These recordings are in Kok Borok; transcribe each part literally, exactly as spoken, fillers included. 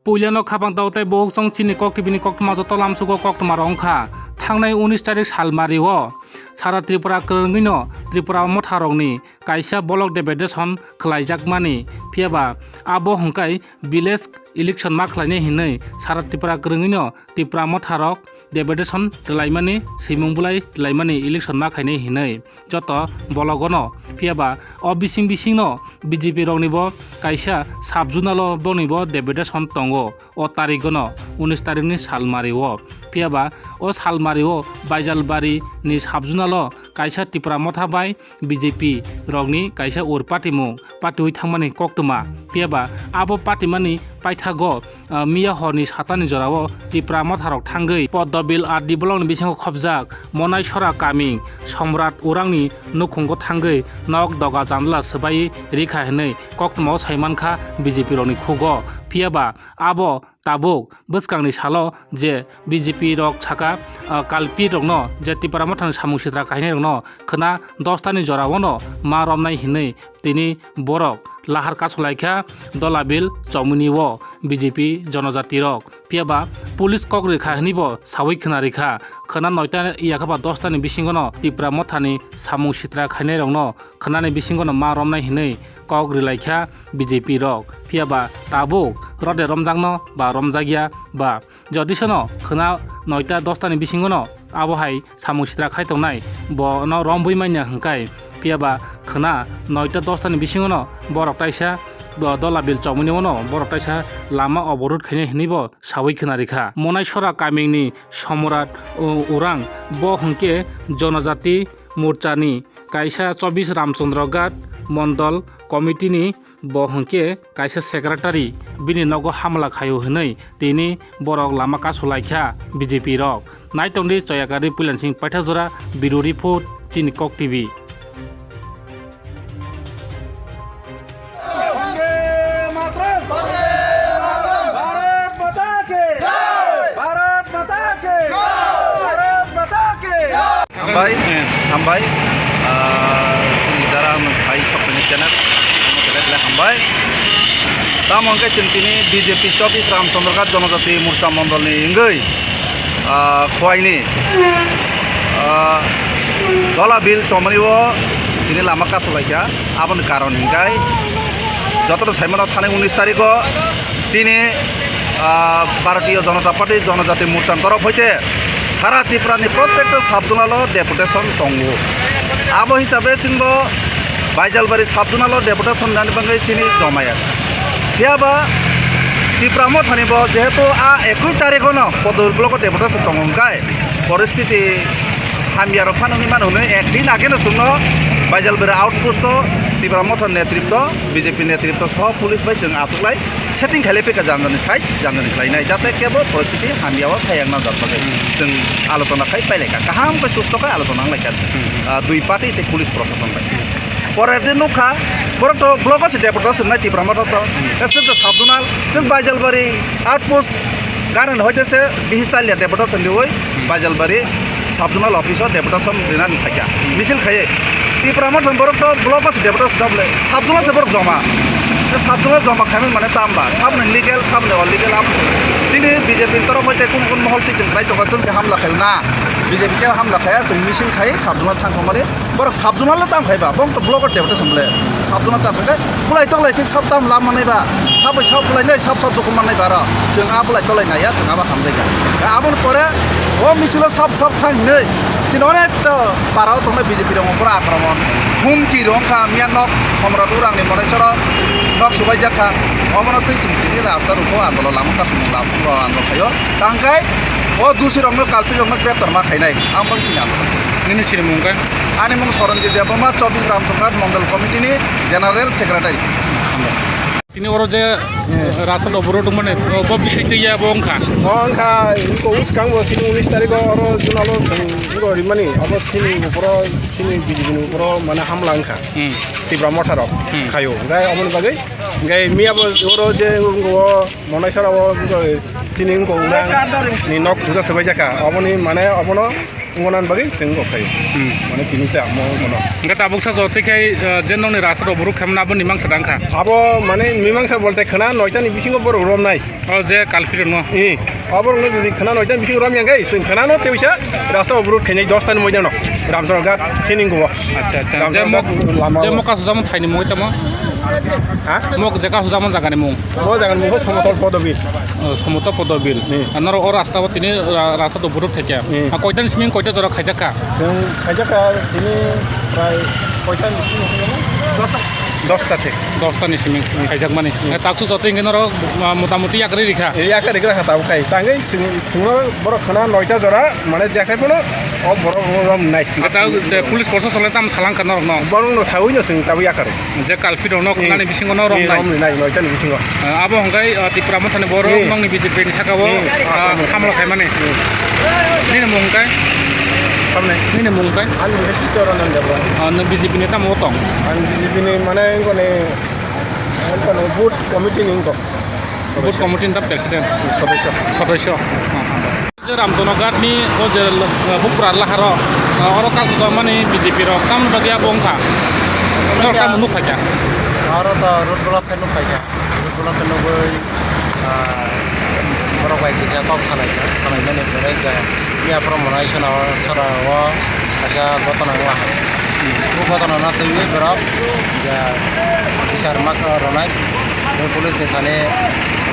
Puilano khapang tao tei bohok chong chini kok tibini koktwma joto lamsugo koktwma rok wngkha. Thangnai unis tarik salmari o Sara Tripura kwrwngwino Tripura motha rokni kaisa block deputation khwlaijakmani, phiyaba abo hwnkhe village election ma khlainai hinwi Sara Tripura kwrwngwino Tripura motha rok deputation rwlaimani, swimung bulai rwlaimani election ma khainai hinwi joto bologono, phiyaba o bising bisingno B J P roknibo kaisa sub-zonal o bonibo deputation tongo o tarigono, unis tarikni salmari o. Phiyaba o salmari o Baijalbari ni sub-zonal o kaisa Tipra Motha bai B J P rokni kaisa ur patimung patiwi thangmani koktwma. Phiyaba abo patimani paithago, ah, miya horni satani jorao Tipra Motha rok thangwi Poddobil R D block ni bisingo khopjak Monaisora kaming Somrat Urangni nukhungo thangwi nok doga jandla swbai rikha hinwi koktwmao saimankha B J P rokni khugo. Phiyaba abo tabuk bwskangni salo je B J P rok saka, ah, kalpi rokno je Tipra Mothani samung sitra kainai rokno khwna dostani jorao no ma romnai hinwi tini borok lahar kasulaikha Dolabil chomuni o B J P jonojati rok. Phiyaba police kok rikha hinwi bo sawi khwna rikha. Khwna noita yakha ba dostani bisingo no Tipra Mothani samung sitra khainai rokno khwnani bisingo no ma romnai hinwi kok rilaikha B J P rok. Phiyaba tabuk rode romjakno ba romjakya ba jodisono khwna noita dostani bisingono abo hai samung sitra khai tongnai, bono romwi manya hwnkhe. Phiyaba khwna noita dostani bisingono borok taisa do-, Dolabil chomuni ono borok taisa lama oborot khainai hinwi bo sawi khwna rikha. Monaisora kamingni Somrat, u-, Urang bo hwnkhe Jonojati Morchani kaisa chobbish Ramchandra Ghat Mondol Committee ni bo hwnkhe kaisa secretary bini nogo hamla khaio hinwi tini borok lama kasulaikha B J P rok. Naitongdi Choyakari Puilansing Paithakjora, Bureau Report, Chini Kok T V. Vande मातरम। वंदे मातरम। भारत माता के जय। भारत माता के जय। भारत माता के जय। Hambai, hambai. Ah, chini dara ang phai sokphaini channel. Hambai. Tamo hwnkhe chwng tini B J P chobbish Ramchandra Ghat Jonojati Morcha Mondolni wngwi, ah, Khwaini, ah, Dolabil chomani o tini lama kasulaikha. Aboni karon hwnkhe jotono saimano thani unis tarikho chini, ah, Bharatiya Janata Party Janajati Morchani torof hoite sara Tripurani protekta sub-zonal o deputation tongo. Abo hisabe chwngbo Baijalbari sub-zonal o deputation nani bagwi chini jomaya. Phiyaba Tipra Mothani bo jehetu a ekui tarikhono Podol block o deputation tongo hwnkhe, poristiti hamya rok phano hwnwi mano hwnwi ek din age no chwngno Baijalbari outpost o Tipra Motha netritwo, B J P netritwo soho police bai chwng achuklai setting khailai phaikha janjani side, janjani khlainai, jate kebo poristiti hamya o phaiyak na jat bagwi chwng alochona khai pailaikha, kaham khe susto khe alochona wnglaikha, ah, dui party tei police prosason bai. Pore de nukha, borok to block o se deputation nai Tipra Motha to. Chwng to sub-zonal, chwng Baijalbari outpost, Garen hoite se bihi chalia deputation riwi Baijalbari sub-zonal office o deputation rinani phaikha. Misil khaiwi Tipra Motha borok to block o se deputation da bole, sub-zonal se borok joma. Sub-zonal joma khaimani mane tamba, saboni legal, saboni illegal, abo chini B J P ni torof hoite kun kun mohol twi chwng khlai tongkha, chwng se hamla khaina, B J P khe hamla khaya, chwng misil khai sub-zonal thang thangmani. Borok sub-zonal le tamo khai ba, bong to block o deputation le sub-zonal tamo khai, bulai tong lai khe sub tam lam manai ba, sub bai sub bulai nai, sub sub dokum manai ba ro, chwng a bulai tong lai nai ya, chwng abo hamjai ya. Aboni pore o misil o sub sub thang hinwi chini onek to para o tongnai B J P rok pura akromon, humki rok wngkha, miya nok Somrat Urang ni monai choro nok subai jak kha, omono twi chwng tini rasta rok o andolon lama kasumung lama andolon khaio, tang khai o dusi rok no kalpi rok no greptar ma khainai, ang bang chini andolon. Nini sinimung khe? Ani mung Soronjit Debbarma, chobbish Ramchandra Ghat Mondol Committee ni General Secretary. Tini oro je rasta oboro tongmani, bo bising twi ya bo wngkha. O wngkha, iko uskang bo sini unis tarikh o oro junalo iko rimani, abo sini uporo, sini B J P ni uporo mane hamla wngkha. Hmm. Tipra Motha rok Hmm. khaio. Ngai aboni bagwi, ngai miya bo oro je wngkha o Monaisora o wngkha tini wngkha urang ni nok puja swbai jakha. Aboni mane abono Wngmani bagwi chwng rok khaio. Hmm. Mane tini ta mo mono. Hwnkhe tabuk sa jotoi khai, uh, je nokni rasta rok borok khamna abo mimangsa dang kha. Abo mane mimangsa bolte khwna noita ni bisingo borok romnai. O je kalpirokno. Eh, aborokno jodi khwna noita ni bisingo romya khe chwng khwnano tei uisa rasta obrot khainai dosta ni moidano. Ramchakra ghat sining go. Acha, acha. Je mok, je mok kasu jamon thaini mung tamo? Ha? Mok je kasu jamon jagani mung. O jagani mung Somotol Podobil. O, Somotol Podobil. Hmm. Norok o rasta o tini ra-, rasta to borok thaikya. Hmm. A, koitani simi koita jora khaijakha? Chwng khaijakha tini prai koitani simi. Dosta. Dosta thik. Dosta ni simi khaijakmani. Hmm. E, taksu joto hingke norok, a, motamuti yakarwi rikha. E, yakarwi rikha tabuk khai. Tangwi sing-, singno borok khwna noita jora, mane jekhai bono o borok rom nai. Acha, te police proshasone tam salangkha norokno? Borokno sawi no sing tabuk yakarwi. Je kalpirokno khwnani bisingo no romnai. Romnai noitani bisingo. Ah, abo hwnkhe, ah, Tipra Mothani borok nokni B J P ni saka o, ah, hamla khaimani. Nini mung hwnkhe? Nini mung hwnkhe? Ani mung khe Sitorananda Debbarma. Ah, nwng B J P ni tamo tong? Ang B J P ni mane wngkoni, wngkoni booth committee ni wngkok. Booth committee ni ta president? Sodosyo. Sodosyo. Ah, ah. Je Ramchakra ghat ni o je, uh, Bupra laharo, uh, oro kasu tongmani B J P rok tamoni bagwi abo wngkha? Norok tamoni nukphaikha? Oro to road block khe nukphaikha. Road block khe nugwi, uh, borok bai kisa kok salaikha. Salaimani pore je miya promo nai sora o kaisa gotona wnglaha. O gotona no twiwi borok je bichar ma ronai. Tei police ni thani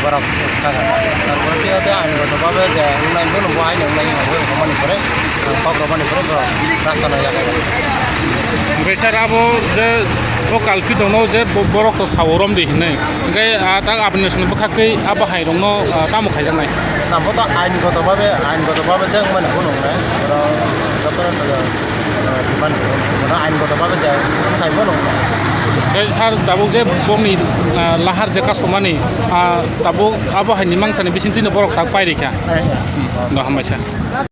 borok saka. Tarpore tei o je ain goto babe je wngnai bono bo ain wngnai hinwi hwnmani pore, kok rwmani pore borok rasta no yakarwi. Hwnkhe sir, abo je o kalpit rokno je bo-, borok to sao romdi hinwi. Hwnkhe, ah, tak aboni simi bwkhaktwi abo hai rokno, ah, tamo khaijaknai? Na bo to ain goto babe, ain goto babe je wngnai bono wngnai. Borok jotono to Demand, mane ain goto babe je wngthai bono. Tei sir, tabuk je bongni, ah, lahar je kasumani, ah, tabuk abo haini mangsani bisingtwi no borok tak pairikha. Eh, eh. Hmm, no, hambaisa.